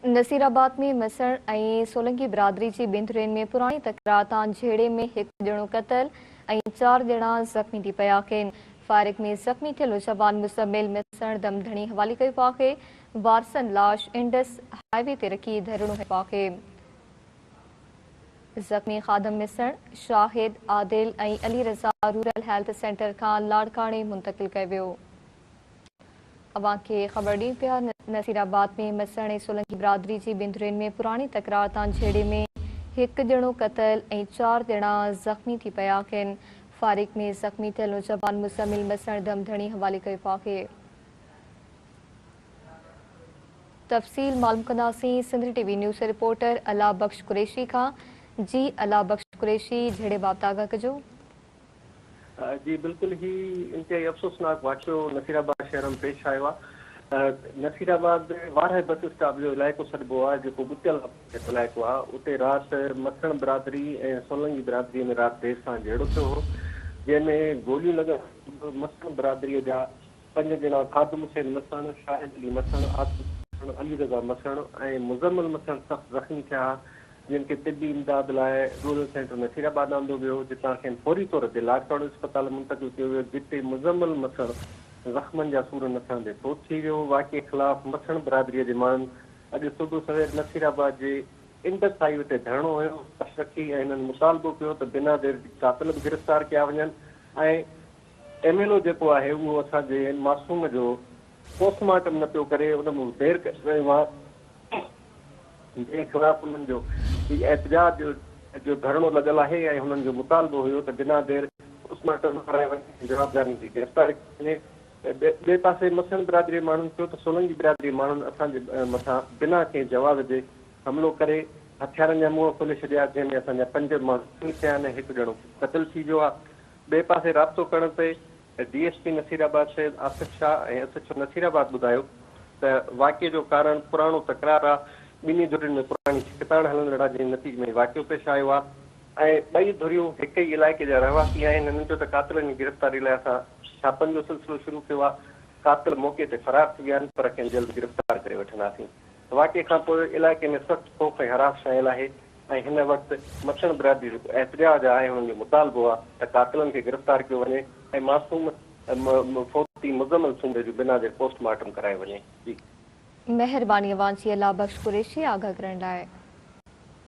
نصيرآباد ۾ مسڻ ۽ سولنگي برادري جي ٻن ڌرين ۾ پراڻي تڪرار تان جهيڙي ۾ هڪ ڄڻو قتل ۽ چار ڄڻا زخمي ٿي پيا آهن. فائرنگ ۾ زخمي ٿيل نوجوان مزمل مسڻ دم ڌڻي حوالي ڪيو ويو آهي. وارثن لاش انڊس هاء وي تي رکي ڌرڻو هنيو آهي. زخمي خادم Masan, Shahid, Adil ۽ Ali Raza rural health centre کان لاڙڪاڻي منتقل ڪيو ويو. اوهان کي خبر ڏيون پيا نصيرآباد ۾ مسڻ ۽ سولنگي برادري جي ٻن ڌرين ۾ پراڻي تڪرار تان جهيڙي ۾ هڪ ڄڻو قتل ۽ چار ڄڻا زخمي ٿي پيا آهن. فائرنگ ۾ زخمي ٿيل نوجوان مزمل مسڻ دم ڌڻي حوالي ڪيو ويو آهي. تفصيل معلوم ڪنداسين Sindh T V news reporter Allah Bakhsh Qureshi کان جي الله بخش قريشي جهيڙي بابت آگاهه ڪجو. جي بلڪل هي انتهائي افسوسناڪ واقعو نصيرآباد شهر ۾ پيش آيو آهي. نصيرآباد وارهه بس اسٽاپ جو علائقو سڏبو آهي جيڪو ڳتيل علائقو آهي اتي رات مسڻ برادري ۽ سولنگي برادري ۾ رات دير سان جهيڙو ٿيو هو جنهن ۾ گوليون لڳڻ سبب مسڻ برادري جا پنج ڄڻا خادم حسين مسڻ، شاهد علي مسڻ، عاطف مسڻ، علي رضا مسڻ ۽ مزمل مسڻ سخت زخمي ٿيا ها. جن کي طبي امداد لاء رورل سينٽر نصيرآباد آندو ويو، جتان کين فوري طور تي لاڙڪاڻو اسپتال منتقل ڪيو ويو، جتي مزمل مسڻ زخمن جا سور نه سهندي فوت ٿي ويو. واقعي خلاف مسڻ برادري جي ماڻهن اڄ صبح سوير نصيرآباد جي انڊس هاء وي تي ڌرڻو هنيو، لاش رکي ۽ هنن مطالبو ڪيو ته بنا دير جي قاتل به گرفتار ڪيا وڃن ۽ ايم ايل او جيڪو آهي اهو اسان جي معصوم جو پوسٽ مارٽم نه پيو ڪري، ان ۾ دير ڪري رهيو آهي. جنهن خلاف انهن جو هي احتجاج جو ڌرڻو لڳل آهي ۽ هنن جو مطالبو هيو ته بنا دير پوسٽ مارٽم ڪرايو وڃي ۽ جوابدارن جي گرفتاري ڪئي وڃي. ٻئي پاسي مسڻ برادري ماڻهن چيو ته سولنگي برادري ماڻهن اسان جي مٿان بنا ڪنهن جواز جي حملو ڪري هٿيارن جا منهن کولي ڇڏيا جنهن ۾ اسان جا پنج ماڻهو زخمي ٿيا آهن ۽ هڪ ڄڻو قتل ٿي ويو آهي. ٻئي پاسي رابطو ڪرڻ تي D S P Nasirabad Syed Asif Shah ۽ S H O Nasirabad ٻڌايو ته واقعي جو ڪارڻ پراڻو تڪرار آ، ٻنهي ڌرين ۾ پراڻي ڇڪتاڻ هلندڙ آ جنهن نتيجي ۾ هي واقعو پيش آيو آ ۽ ٻئي ڌريون هڪ ئي علائقي جا رهواسي آهن. هنن چيو ته قاتلن جي گرفتاري لاء اسان ڇاپن جو سلسلو شروع ڪيو آ، قاتل موقعي تي فرار ٿي ويا آهن پر کين جلد گرفتار ڪري وٺنداسين. واقعي کانپوء علائقي ۾ سخت خوف ۽ هراس ڇانيل آهي. ۽ هن وقت مسڻ برادري جو احتجاج آهي انهن جو مطالبو آهي ته قاتلن کي گرفتار ڪيو وڃي ۽ معصوم فوتي مزمل سومري جو بنا دير پوسٽ مارٽم ڪرايو وڃي جي. مهرباني اوهان جي الله بخش قريشي آگاهه ڪرڻ لاء.